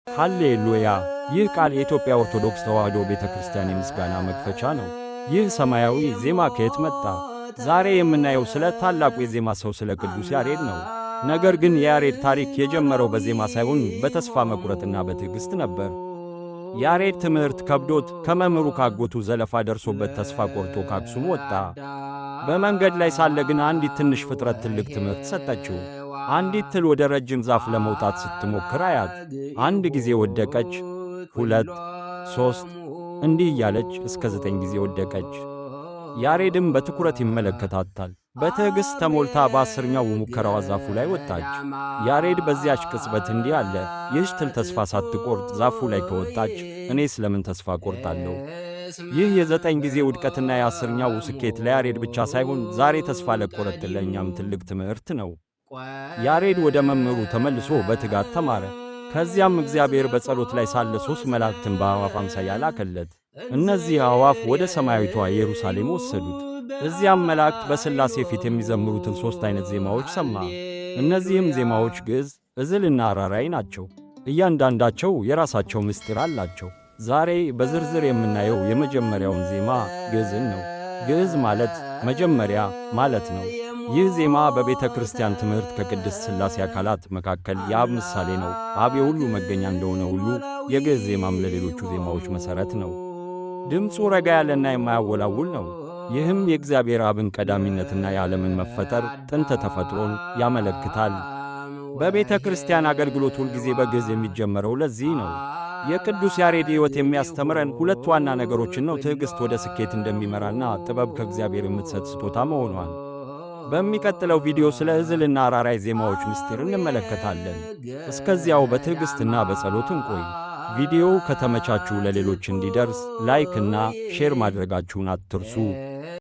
ሃሌሉያ! ይህ ቃል የኢትዮጵያ ኦርቶዶክስ ተዋሕዶ ቤተ ክርስቲያን የምስጋና መክፈቻ ነው። ይህ ሰማያዊ ዜማ ከየት መጣ? ዛሬ የምናየው ስለ ታላቁ የዜማ ሰው ስለ ቅዱስ ያሬድ ነው። ነገር ግን የያሬድ ታሪክ የጀመረው በዜማ ሳይሆን በተስፋ መቁረጥና በትዕግሥት ነበር። ያሬድ ትምህርት ከብዶት ከመምህሩ ካጎቱ ዘለፋ ደርሶበት ተስፋ ቆርጦ ከአክሱም ወጣ። በመንገድ ላይ ሳለ ግን አንዲት ትንሽ ፍጥረት ትልቅ ትምህርት ሰጠችው። አንዲት ትል ወደ ረጅም ዛፍ ለመውጣት ስትሞክር አያት። አንድ ጊዜ ወደቀች፣ ሁለት፣ ሦስት፣ እንዲህ እያለች እስከ 9 ጊዜ ወደቀች። ያሬድም በትኩረት ይመለከታታል። በትዕግሥት ተሞልታ በ10ኛው ሙከራዋ ዛፉ ላይ ወጣች። ያሬድ በዚያች ቅጽበት እንዲህ አለ፣ ይህች ትል ተስፋ ሳትቆርጥ ዛፉ ላይ ከወጣች እኔስ ለምን ተስፋ ቆርጣለሁ? ይህ የ9 ጊዜ ውድቀትና የ10ኛው ስኬት ለያሬድ ብቻ ሳይሆን ዛሬ ተስፋ ለቆረጥን ለእኛም ትልቅ ትምህርት ነው። ያሬድ ወደ መምህሩ ተመልሶ በትጋት ተማረ። ከዚያም እግዚአብሔር በጸሎት ላይ ሳለ ሦስት መላእክትን በአዕዋፍ አምሳያ ላከለት። እነዚህ አዕዋፍ ወደ ሰማያዊቷ ኢየሩሳሌም ወሰዱት። እዚያም መላእክት በሥላሴ ፊት የሚዘምሩትን ሦስት ዓይነት ዜማዎች ሰማ። እነዚህም ዜማዎች ግዕዝ፣ ዕዝልና አራራይ ናቸው። እያንዳንዳቸው የራሳቸው ምስጢር አላቸው። ዛሬ በዝርዝር የምናየው የመጀመሪያውን ዜማ ግዕዝን ነው። ግዕዝ ማለት መጀመሪያ ማለት ነው። ይህ ዜማ በቤተ ክርስቲያን ትምህርት ከቅድስት ሥላሴ አካላት መካከል የአብ ምሳሌ ነው። አብ የሁሉ መገኛ እንደሆነ ሁሉ የግዕዝ ዜማም ለሌሎቹ ዜማዎች መሠረት ነው። ድምፁ ረጋ ያለና የማያወላውል ነው። ይህም የእግዚአብሔር አብን ቀዳሚነትና የዓለምን መፈጠር ጥንተ ተፈጥሮን ያመለክታል። በቤተ ክርስቲያን አገልግሎት ሁልጊዜ በግዕዝ የሚጀመረው ለዚህ ነው። የቅዱስ ያሬድ ሕይወት የሚያስተምረን ሁለት ዋና ነገሮችን ነው፦ ትዕግሥት ወደ ስኬት እንደሚመራና ጥበብ ከእግዚአብሔር የምትሰጥ ስጦታ መሆኗን። በሚቀጥለው ቪዲዮ ስለ ዕዝልና አራራይ ዜማዎች ምስጢር እንመለከታለን። እስከዚያው በትዕግሥትና በጸሎት እንቆይ። ቪዲዮው ከተመቻችሁ ለሌሎች እንዲደርስ like እና share ማድረጋችሁን አትርሱ።